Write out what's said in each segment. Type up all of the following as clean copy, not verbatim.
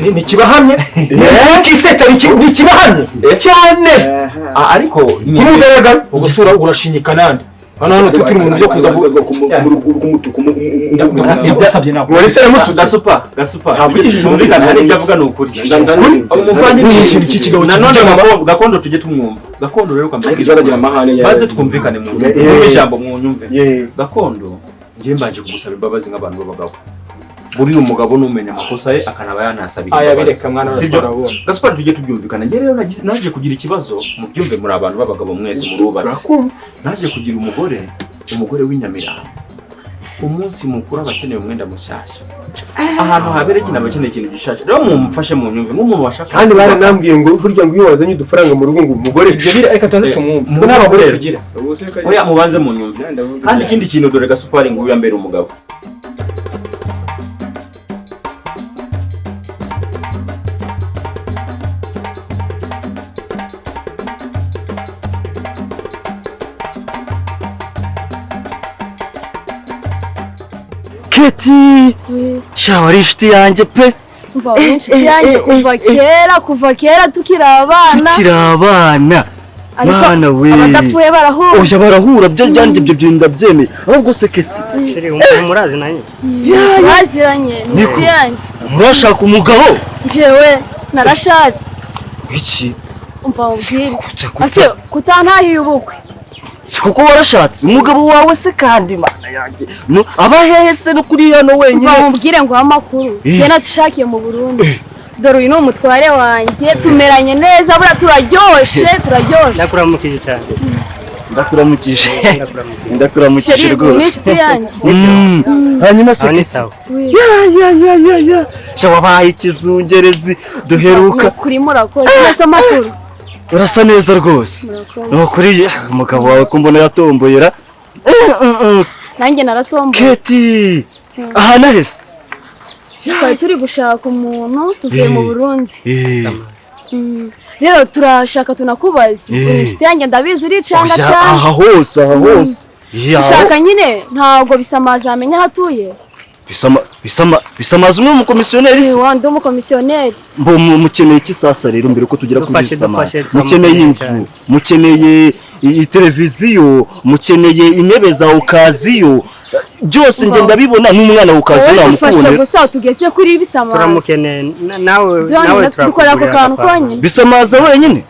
Ni kibahamye kisetsa ni kibahamye cyane. Ariko kumugaragara ugusura urashinyika nande hano turi mu bintu byo kuza kumutuka. Ndagusabye nawe. Wari se mututse gasupa Ntavugishije umvikana, hari ibyo avuga ni ukuri. Umuvandimwe Iki kintu cy'ikigabo nanone kivugira gakondo tujye tumwumva gakondo rero Ariko ikibazo agira amahane ya maze twumvikane mu Eh. ijambo mwunyumve. Ye. Gakondo, njye mbanje kugusaba imbabazi nk'abantu b'abagabo. Buriya umugabo numenya amakosa ye akanaba yanasabira Aya imbabazi. bireka mwana. Sibyo? Turabona. Gaspard, tujye tubyumvikana. Njye rero naje kugira ikibazo, mubyumve muri abantu b'abagabo mwese murubatse. Turakumva. Naje kugira umugore w'inyamirambo. Umunsi mukuru aba akeneye umwenda mushyashya, ahantu habereye ikintu aba akeneye ikintu gishasha. Rero mumufashe mu nyumve nk'umuntu washaka. Kandi baranambwiye ngo burya ngo iyo wazanye udufaranga mu rugo ngo umugore Ibyo biri, reka tubanze tumwumve, twe n'abagore tugira. Oya, mubanze mu nyumve. Kandi ikindi kintu, dore Gasupari nguyu yambera umugabo. Keti, sha wari inshuti yanjye pe. Umva, uri inshuti yanjye kuva kera, kuva kera tukiri abana. Tukiri abana. Ariko Mana we. abadapfuye barahura. Oya, barahura byo byanjye, ibyo bintu ndabyemeye. Ahubwo se Keti, Chéri, umuntu murazi nanjye. Ya. Baziranye, ni Niko. inshuti yanjye. Murashaka umugabo? Njyewe narashatse. Iki? Umva ubwire. Kuta- Ase kutantahiye ubukwe. Si kuko warashatse umugabo wawe se kandi mana yanjye. No, aba hehe se no kuri hano Umva wenyine? mubwire ngo amakuru. Eh. Njye natishakiye mu Burundi. Dore uyu ni umutware wanjye, tumeranye neza, buriya turaryoshe, turaryoshe. Ndakuramukije cyane. Ndakuramukije. Ndakuramukije. Ndakuramukije Chéri, uri rwose. inshuti yanjye. Hanyuma se Aho ni Keti. sawa. We. Ya ya ya ya ya. Sha wabaye ikizungerezi duheruka. Kuri murakoze. Mwese amakuru. Urasa neza rwose. Murakoze. Nukuri umugabo wawe ko mbona yatomboyera. Nanjye naratomboye. Keti. Aha nahese. Twari turi gushaka umuntu tuvuye mu Eh. Burundi. Eh. Rero turashaka tunakubaza. Eh. Uri inshuti yanjye ndabizi uricanga Oya, cyane. aha hose, aha hose. Ya, Dushaka nyine ntabwo bisamaza amenya aho atuye. Bisamaza umwe mu komisiyoneri se? Wa ndi umukomisiyoneri. Mbo mukeneye iki sasa rero mbere ko tugera kuri Dufashe, bisamaza? dufashe, Mukeneye turamukeneye inzu, cyane. mukeneye televiziyo, mukeneye intebe za okaziyo, byose njye Umva. ndabibona n'umwana wa okaziyo Wowe dufashe namukubonera. gusa tugeze kuri bisamaza. Turamukeneye nawe Byonyine nawe dukora ako turakugurira kantu agafanta. konyine. Bisamaza wenyine?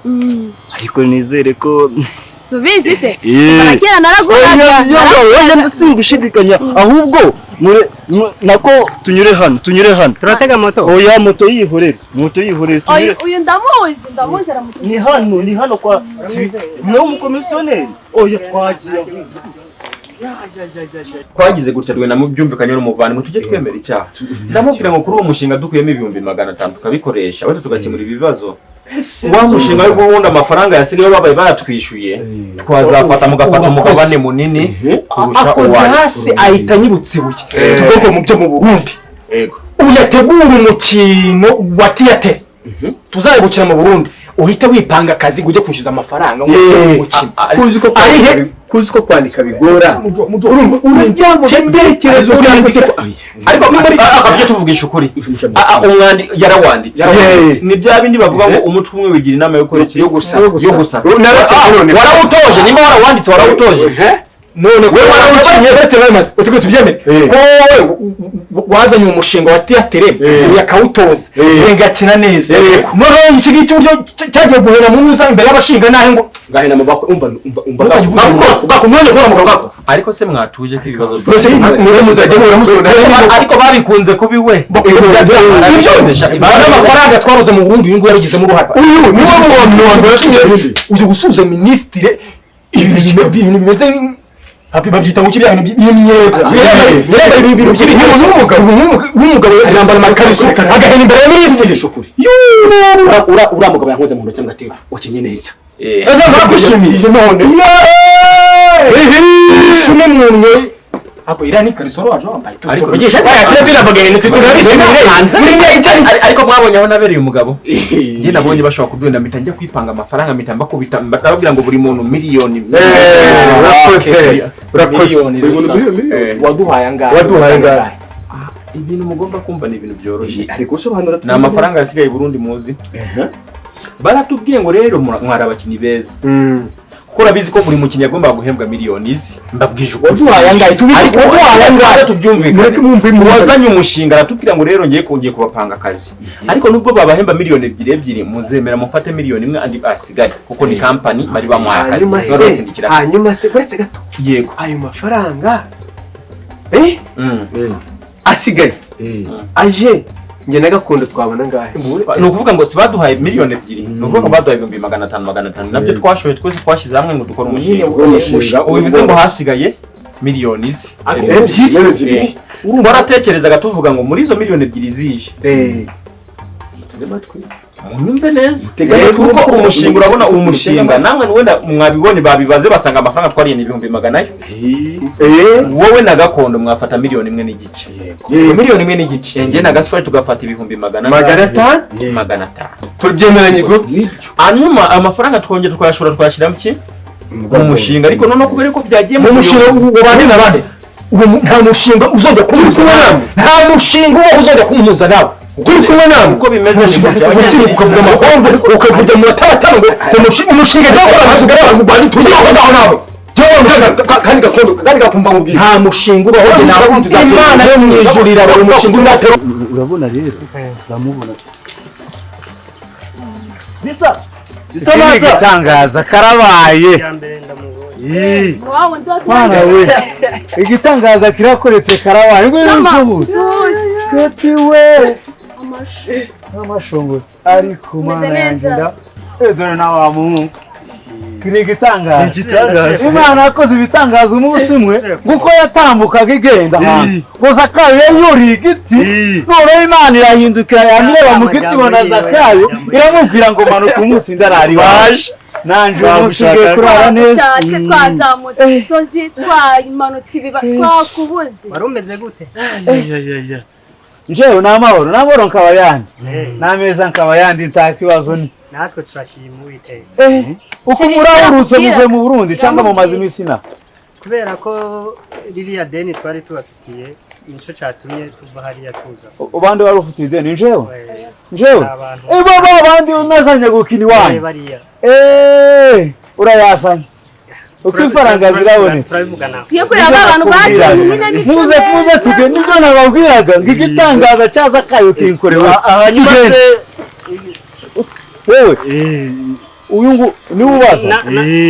Ariko nizere ko Subizi se? Eh. Kuva na kera naraguraga. Oya, oya, singushidikanya ahubwo nako tunyure hano, tunyure hano. Turatega moto. Oya, moto yihorere, moto yihorere, tunyure. Uyu ndamuzi, ndamuzi aramukeneye. Ni hano, ni hano kwa mwe w'umukomisiyoneri. Oya, twagiye ahubwo. Ya, ya, ya, ya, ya. Twagize gutya rwe namubyumvikanye n'umuvandimwe tujye twemera icyaha. Ndamubwira ngo kuri uwo mushinga dukuyemo 500,000 tukabikoresha wenda tugakemura ibibazo, wa mushinga w'ubundi amafaranga yasigaye babaye bayatwishyuye twazafata mugafata umugabane munini kurusha Akoze uwanyu. hasi ahita anyibutsa ibuye. Eh. Tugaruke mu byo mu Burundi. Yego. Uyategura umukino wa tiyate tuzayibukira mu Burundi, uhita wipanga akazi ngo ujye kwishyuza amafaranga ngo ujye mu mukino. Kuzi ko Ari he? kuzi ko kwandika bigora. Urumva urajya Ibitekerezo urandika. Ariko tujye tuvugisha ukuri. Umwandi yarawanditse. Yarawanditse. Ni bya bindi bavuga ngo umutwe umwe wigira inama yo gukora iki? Yo gusa. Yo gusa. Narasetse none. Warawutoje, nimba warawanditse warawutoje. None Wewe warawukinye. Uretse bamaze utwo tubyemere Eh. ko wowe wazanye umushinga wa tiyatere Eh. uyu akawutoza Eh. ngakina neza. Yego. Noneho iki ngiki uburyo cyagiye guhera mu muza imbere y'abashinga nahe ngo Ngahena mu bako umva umva umva. Ntukajye uvuga ngo- Bako umwanya gukora mu bako. Ariko se mwatuje ko ibibazo Mbese mwe muzajya muhora musura. Ariko babikunze kubi we. Ibyo n'amafaranga twabuze mu Burundi uyu nguyu yabigizemo uruhare. Uyu niwe muntu wa mbere watumye. Ujya gusubiza minisitire ibintu bimeze babyita ngo iki bya bintu by'imyenda yambaye ibintu by'ibintu w'umugabo yambara amakariso agahena imbere ya minisitiri. Ura ura mugabo yankoze mu ntoki ngo ati wakinye neza. Ese murakwishimiye None. Shumi mwunye hapo iriya ni ikariso waje wambaye. Ariko- Tuvugisha aya turagira turabishimiye muri icyo Ariko mwabonye aho nabereye umugabo. Njye nabonye bashobora kuduhenda mpita njya kwipanga amafaranga mpita mbakubita ndababwira ngo buri muntu miliyoni. Urakoze. Urakoze. Miliyoni Buri muntu lisansi. miliyoni. Waduhaye angahe? Waduhaye angahe? Ibintu mugomba kumva ni ibintu byoroshye. Ari gusobanura. Ni amafaranga yasigaye i Burundi muzi. Baratubwiye ngo rero mwari abakinnyi beza, kuko urabizi ko buri mukinnyi yagombaga guhembwa miliyoni izi. Mbabwije ukuri. Waduhaye angahe? Tubizi Ariko waduhaye angahe? Tubyumvikane. Mureke mwumve mwumve. Uwazanye umushinga aratubwira ngo rero ngiye kongeye kubapanga akazi, ariko nubwo babahemba miliyoni ebyiri ebyiri, muzemera mufate miliyoni 1 andi asigaye, kuko ni kampani bari bamuhaye akazi. Hanyuma se Barotsindikira. Hanyuma se, uretse gato, Yego. ayo mafaranga asigaye aje, njye na Gakondo twabona ngahe? Ni ukuvuga ngo si baduhaye miliyoni 2, ni ukuvuga ngo baduhaye 500,000 500,000, nabyo twashoye twese twashyize hamwe ngo dukore umushinga. Umushinga. Ubu bivuze ngo hasigaye miliyoni izi Ebyiri. Eh. Twaratekerezaga tuvuga ngo muri izo miliyoni 2 zije, munyumve neza, Tega amatwi. kuko umushinga urabona uwo mushinga namwe wenda mwabibonye, babibaze basanga amafaranga twariye ni 100,000. Wowe na Gakondo mwafata miliyoni 1.5. Miliyoni 1.5. Njye na Gaswari tugafata ibihumbi magana 500. 500. Turabyemeranye go. Hanyuma amafaranga twongera twayashora, twayashyira mu ki? Mu mushinga. Ariko noneho kubera ko byagiye Mu mushinga buyobozi- wa bande na bande? Nta mushinga uzongera kumuhuza nawe, nta mushinga uba uzongera kumuhuza nawe. Turi kumwe nawe. Uko bimeze ni gutya. Umushinga ukavuga amahomvu, ukavuga mu batabatanu ngo umushinga cyangwa amazu garaba mu Rwanda tuzi ko ngaho nawe. Kandi Gakondo, kandi gakumva mubwira. Nta mushinga ubaho njye nawe. Imana yo mu ijuru irabara umushinga uzatera. Urabona rero, turamubona bisa bisa neza. Igitangaza karabaye. Ya mbere ndamubonye. Wawe ndi. Mwana we, igitangaza kirakoretse, karabaye. Ngo n'usuhuza kati we. Amashu. Amashongo ariko Umeze mana yanjye. neza. Nda dore nawe wa muhungu, kiri igitangaza. Igitangaza. Imana yakoze ibitangaza umunsi umwe, kuko yatambukaga igenda ahantu ngo Zakayo yuriye igiti, noneho Imana irahindukira, yamireba mu giti ibona Zakayo, iramubwira ngo manuka, umunsi ndarara iwawe. Nanje umunsi ugiye kurara neza. Twashatse, twazamutse imisozi, twamanutse ibiba, twakubuze. Wari umeze gute? Njewe ni amahoro, ni amahoro nkaba yandi n'ameza nkaba yandi, nta kibazo ni. Natwe turashima Uwiteka. Uko Sheri, murahurutse ndamubwira. muvuye mu Burundi cyangwa mumaze Ndamubwira. iminsi ina? Kubera ko ririya deni twari tubafitiye nicyo cyatumye tuva hariya tuza. Ubandi wari ufite ideni njewe? Eh, Njewe? abantu. Bo ba bandi unazanye gukina iwanyu? Bariya. Urayasanye uko ifaranga zirabonetse. Turabivugana. Tugiye kureba ba bantu bakinnye nyine mico. Muze muze tugende, nibyo nababwiraga ngo igitangaza cyaza kayo kinkorewe. Hanyuma Tugende. se Wewe uyu ngu niwe ubaza.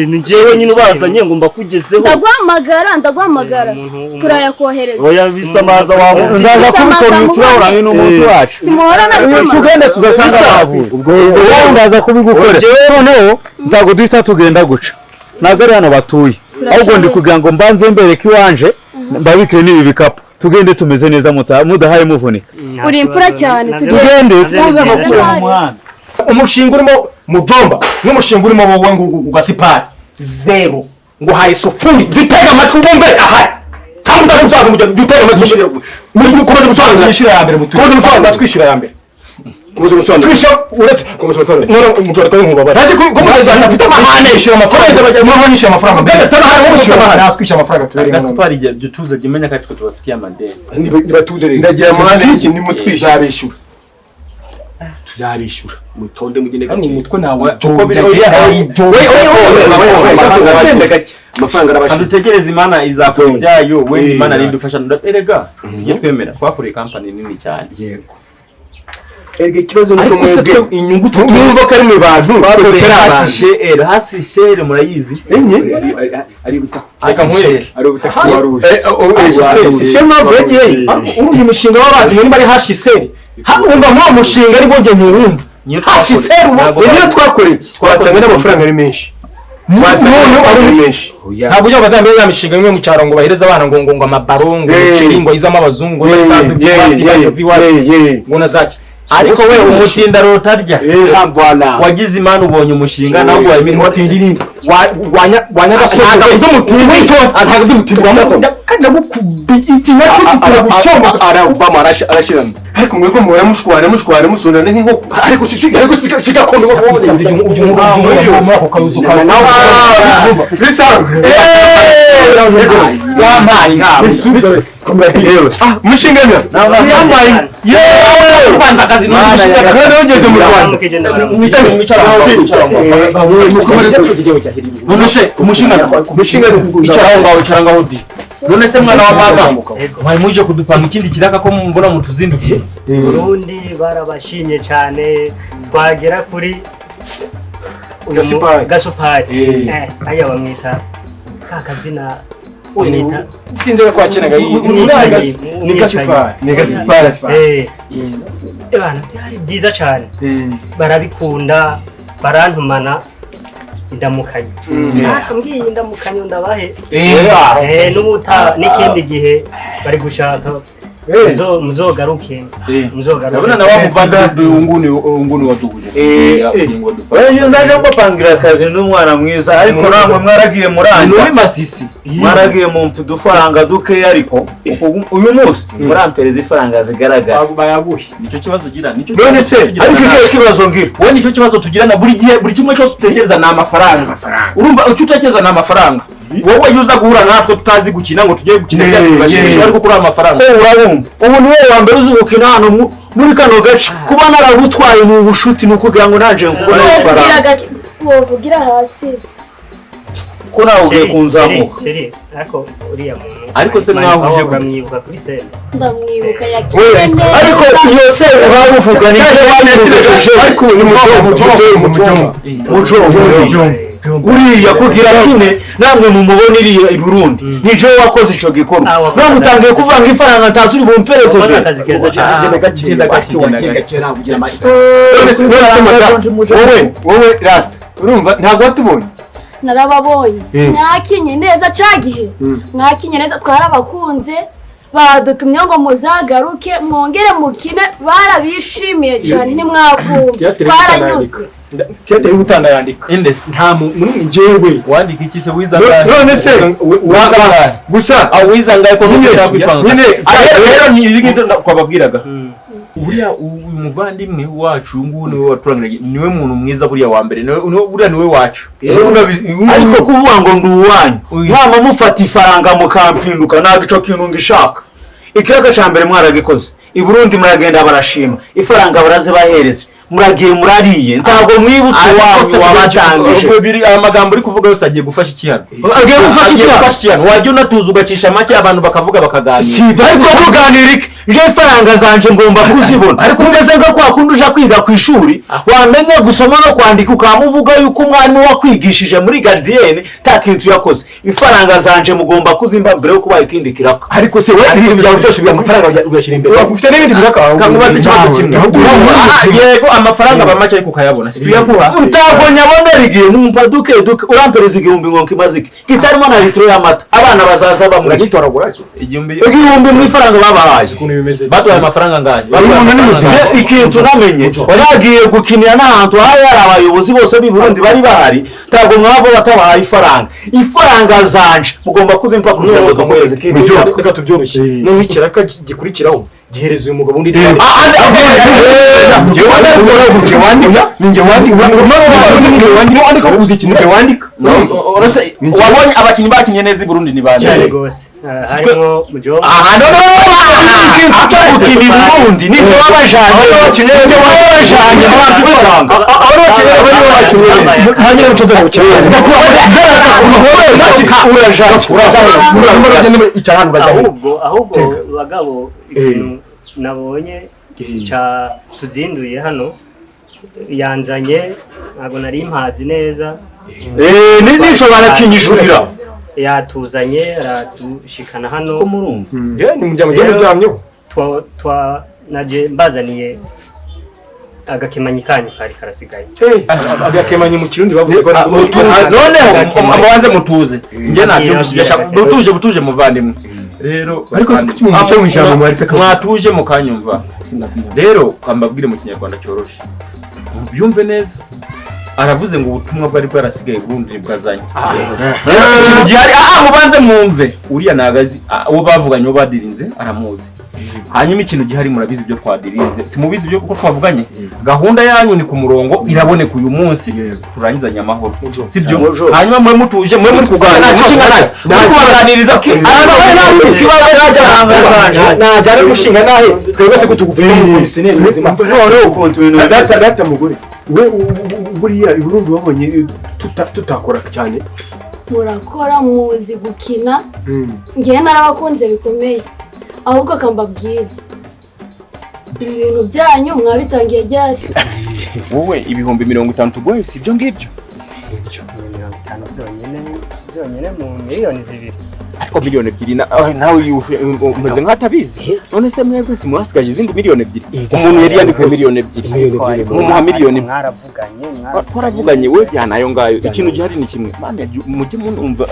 Ni njyewe nyine ubazanye ngo mbakugezeho. Ndaguhamagara, ndaguhamagara, turayakohereza. Oya, bisamaza wamubwira. Ndaza kubikora uyu turahoranye n'umuntu wacu. Simuhora na Uyu Bisama. tugenda tugasanga bavuye Ubwo wowe ndaza kubigukorera. Noneho ntabwo duhita tugenda guca, ntabwo ari hano batuye, ahubwo ndi kugira ngo mbanze mbereke iwanje, mbabikire n'ibi bikapu, tugende tumeze neza mudahaye muvunika. Uri imfura cyane, tugende. Tugende muze amakuru mu muhanda. Umushinga urimo Mujomba n'umushinga urimo wowe ngo Gasipari, zero ngo haye sufuri. Jya utega amatwi wumve ahari cyangwa utaza gusobanura. Jya utega amatwi muri kumaze gusobanura. Twishyura ya mbere mutuye. Kumaze gusobanura, twishyura ya mbere. Komeza umusobanuro. Twishyura uretse Komeza umusobanuro. None umujura atari nkubabara. Ntazi ko ko afite amahane, yishyura amafaranga, noneho yishyura amafaranga mbere afite amahane, wowe ufite amahane, twishyura amafaranga tubereye. Gasipari, jya utuza, jya umenya ko ari twe tubafitiye amadeni. Nibatuze rero. Ndagira amahane y'iki nimutwishyura. Tuzabishyura. Tuzabishyura. Mutonde mugende Hano gake. umutwe nawe. Uko biri- oya, Amafaranga arabashize. Amafaranga arabashize. Dutegereze Imana izakora ibyayo we. Imana nidufasha, erega tujye Mhm. twemera twakoreye kampani nini cyane. Yego. Erega ikibazo nuko Ariko se mwebwe twe inyungu Mwumva ko ari mu bantu Twakoreye twe hasi abantu. shere, hasi shere murayizi. Enye. Ari ubutaka. Reka nkwereke. Ari ubutaka waruje. Si yo mpamvu yagiyeyo. Ariko urumva imishinga baba bazi ngo niba ari HCR, wumva nk'uwo mushinga ari bwo ngiye wumva Niyo twakoreye. HCR ubu. Ntabwo Niyo twakoreye twasanga n'amafaranga ari menshi. Twasanga Noneho n'amafaranga ari menshi. Ntabwo ujya bazamenya ya mishinga imwe mu cyaro ngo bahereze abana ngo amabaro, ngo umuceri, ngo ayizamo abazungu, ngo za ngo na zaki. Ariko we umutinda rotarya. Voilà. Wagize Imana ubonye umushinga nawe ubaye imirimo. Umutindi ninde wa nyagasozi? Ntabwo by'umutindi. Witonze, ntabwo by'umutindi wamukunda kandi ndagukubye iki nacyo kiragushomboka. Aravamo arashiramo. Ariko mwebwe muhora mushwana mushwana musonana nk'inkoko. Ariko si ariko si gakondo ko ujya ujya ujya muri ako karuzu kawe. Bisanzwe. Wampaye nkawe. Yewe mushingana yambaye yewe uvanze akazi n'umushinga none ugeze mu Rwanda. Mwicara aho. None se umushinga icara aho ngaho, icara ngaho di. None se mwana wa baba, mwari muje kudupanga ikindi kiraka ko mbona mutuzindukiye? Burundi barabashimye cyane, twagera kuri Gasupari. Gasupari, aya bamwita ka kazina bamwita Sinzi ko kwakinaga ni Gasupari, ni Gasupari. Ebana byari byiza cyane, barabikunda, barantumana indamukanyo. Nakambwiye indamukanyo ndabahe. N'ubuta n'ikindi gihe bari gushaka muzogaruke, muzogaruke. Ndabona nawe muvandimwe unguni unguni waduhuje. Wewe nzaje kupangira akazi n'umwana mwiza, ariko namwe mwaragiye muranga. Ni Masisi. Mwaragiye mu mfudufaranga duke, ariko uyu munsi murampereza ifaranga zigaragara. Bayaguhe. Nicyo kibazo ugira, nicyo. None se ariko icyo kibazo ngira. Wowe nicyo kibazo tugirana buri gihe, buri kimwe cyose utekereza ni amafaranga. Urumva icyo utekereza ni amafaranga. Wowe yuza guhura natwe tutazi gukina ngo tujye gukina byatubashije, ariko kuri amafaranga. Urabumva ubu ni wowe wa mbere uzi gukina hano muri kano gace. Kuba naragutwaye ni ubushuti, ni ukugira ngo nanje nkubone amafaranga. Wovugira hasi ko nawe ugiye kunzamuka. Sheri, ariko uriya muntu ariko se mwahuje uramwibuka kuri sene? Ndamwibuka yakinnye neza. Ariko iyo se babuvuga ni cyo banetereje, ariko ni mujo uriya kugira kine namwe mumubona iriya i Burundi nijo wakoze ico gikorwa. None utangiye kuvanga ifaranga ntazi uri bumpereze. Wowe rata urumva ntabwo watubonye. Narababonye mwakinye neza ca gihe, mwakinye neza, twarabakunze, badutumye ngo muzagaruke mwongere mukine, barabishimiye cyane, ntimwakumva twaranyuzwe. Theatre y'ubutanda yandika inde nta muntu njyewe wandika iki se wiza ngahe? None se gusa aho wiza ngahe ko ntushaka kwipanga nyine? Rero ni ibi ngibyo twababwiraga. Buriya uyu muvandimwe wacu nguyu niwe waturangiraga, niwe muntu mwiza buriya wa mbere, niwe buriya niwe wacu. Ariko kuvuga ngo ndi uwanyu mwama mufata ifaranga mukampinduka, ntabwo ico kintu ngishaka. Ikiraka ca mbere mwaragikoze i Burundi, muragenda barashima, ifaranga barazibahereza, muragiye murariye, ntabwo mwibutse wanyu wabatangije. Aya magambo uri kuvuga yose agiye gufasha iki hano? Agiye gufasha iki hano? Wajya unatuza ugacisha make abantu bakavuga bakaganira. Ariko tuganira iki? Je ifaranga zanje ngomba kuzibona. Ariko umeze nka kwa kundi uja kwiga ku ishuri, wamenya gusoma no kwandika ukamuvuga yuko umwarimu wakwigishije muri gardienne nta kintu yakoze. Ifaranga zanje mugomba kuzimba mbere yo kubaha ikindi kiraka. Ariko se wowe ibintu byawe byose amafaranga uyashyira imbere. Ufite n'ibindi biraka. Kamubaza ikibazo kimwe. Yego amafaranga bamace ariko ukayabona. Si tuyaguha. Ntabwo nyabonera igihe nkumva duke duke urampereza 1000 ngo nkimaze iki? Kitarimo na litiro y'amata. Abana bazaza bamwe. Uragitoragura iki? 1000 mu ifaranga babahaye. Baduhaye amafaranga angahe? Ikintu namenye bagiye gukinira n'ahantu hari hari abayobozi bose b'i Burundi bari bahari, ntabwo mwavo batabahaye ifaranga. Ifaranga zanje mugomba kuzimpa kugira ngo tumuhereze ikindi. Reka tubyoroshye. Noneho ikiraka gikurikiraho gihereza uyu mugabo undi. Wabonye abakinnyi bakinye neza i Burundi ni bande? Cyane gose. Harimo Mujomba. Aha no no Burundi nibyo babajanye, nibyo babajanye amafaranga. Aho bakinye bari bakinye hanyuma mucoza Ahubwo bagabo ikintu nabonye ca tuzinduye hano yanzanye ntabwo nari mpazi neza. Nico barakinyishurira. Yatuzanye aratushikana hano. Ko murumva? Ni mujya mugende byamyeho. Twa naje mbazaniye agakemanyi kanyu kari karasigaye. Agakemanyi mu Kirundi bavuze ko noneho mubanze mutuze. Njye nabyumvise butuje butuje muvandimwe. Rero ariko si kuki mu muco mu ijambo mwaritse mwatuje mukanyumva. Rero kambabwire mu Kinyarwanda cyoroshe. Mubyumve neza. Aravuze ngo ubutumwa bwari bwarasigaye Burundi bwazanye. Ikintu gihari mubanze mwumve. Uriya nagazi uwo bavuganye uwo badirinze aramuzi. Hanyuma ikintu gihari murabizi ibyo twadirinze. Simubizi ibyo kuko twavuganye. Gahunda yanyu ni ku murongo iraboneka uyu munsi turangizanye amahoro. Sibyo? Hanyuma mwe mutuje mwe muri kuganira. Mushinga naye. Muri kubaganiriza. Najyana umushinga nahe twebwe se kutuguvuye mu komisiyoneri muzima. None ukuntu ibintu data mugore we buriya i Burundi wabonye tutakora cyane. Murakora muzi gukina. Ngiye narabakunze bikomeye. Ahubwo kambabwira ibi bintu byanyu mwabitangiye ryari? Wowe 50,000 tugoye si ibyo ngibyo? 50 byonyine mu miliyoni 2. Ariko miliyoni 2 nawe umeze nk'atabizi. None se mwebwe si mwasigaje izindi miliyoni 2? Umuntu yari yandikuye miliyoni 2. Mumuha miliyoni. Mwaravuganye twaravuganye we byana ayo ngayo. Ikintu gihari ni kimwe. Mane mujye munumva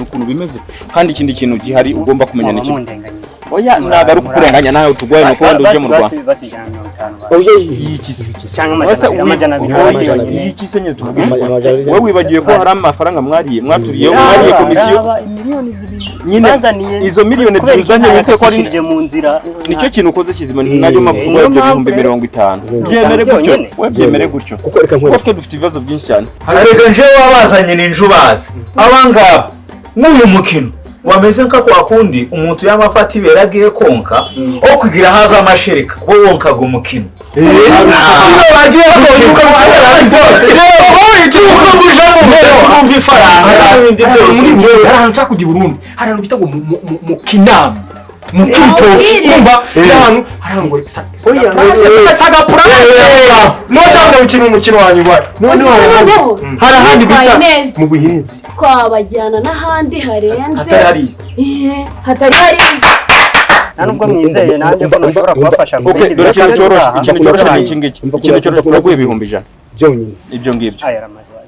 ukuntu bimeze. Kandi ikindi kintu gihari ugomba kumenya ni kimwe. Oya nagaruka kurenganya nawe tugwaye no kundi uje mu Rwanda. Oya yikise cyangwa amajana 2. Yikise nyine tuvuge. Wowe wibagiwe ko hari amafaranga mwariye mwaturiye mwariye komisiyo miliyoni 2 nyine izo miliyoni 2 uzanye wite ko ari mu nzira. Nicyo kintu ukoze kizima nayo mavugo y'ibyo 50,000. Byemere gutyo we byemere gutyo kuko twe dufite ibibazo byinshi cyane. Arega nje wabazanye n'injubazi abangaba n'uyu mukino wameze nka kwa kundi umuntu yamafata ibera agiye konka o kugira haza amashereka bo wonkaga umukino. Iyo bagiye hari ahantu nshaka kujya i Burundi, hari ahantu bita ngo mu kinama mu kibitoki, umva ahantu hari ahantu ngo sagapura no cyangwa gukina umukino wanyu bari noneho hari ahandi bita mu Buyenzi twabajyana n'ahandi harenze hatari hatari hari nubwo mwizeye nanjye ko nashobora kubafasha. Okay, dore ikintu cyoroshye, ikintu cyoroshye ni iki ngiki. Ikintu cyoroshye turaguye 100,000 byonyine ibyo ngibyo.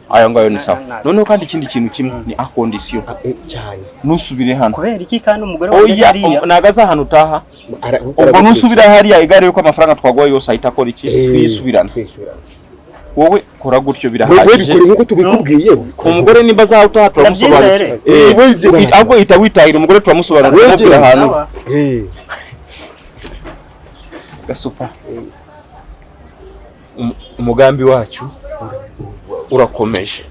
Ayo ngayo ni sawa. Noneho kandi ikindi kintu kimwe ni a condition cyane. Nusubire hano. Kubera iki kandi umugore wanjye hariya? Nagaza hano utaha. Ubwo nusubira hariya igare yuko amafaranga twaguha yose ahita akora iki? Twisubirana. Wowe kora gutyo birahagije. Wewe bikore nkuko tubikubwiye. Umugore nimba azaho utaha turamusobanurira. Ahubwo ihita witahira umugore turamusobanurira kumubwira ahantu. Gasupa. Umugambi wacu urakomeje.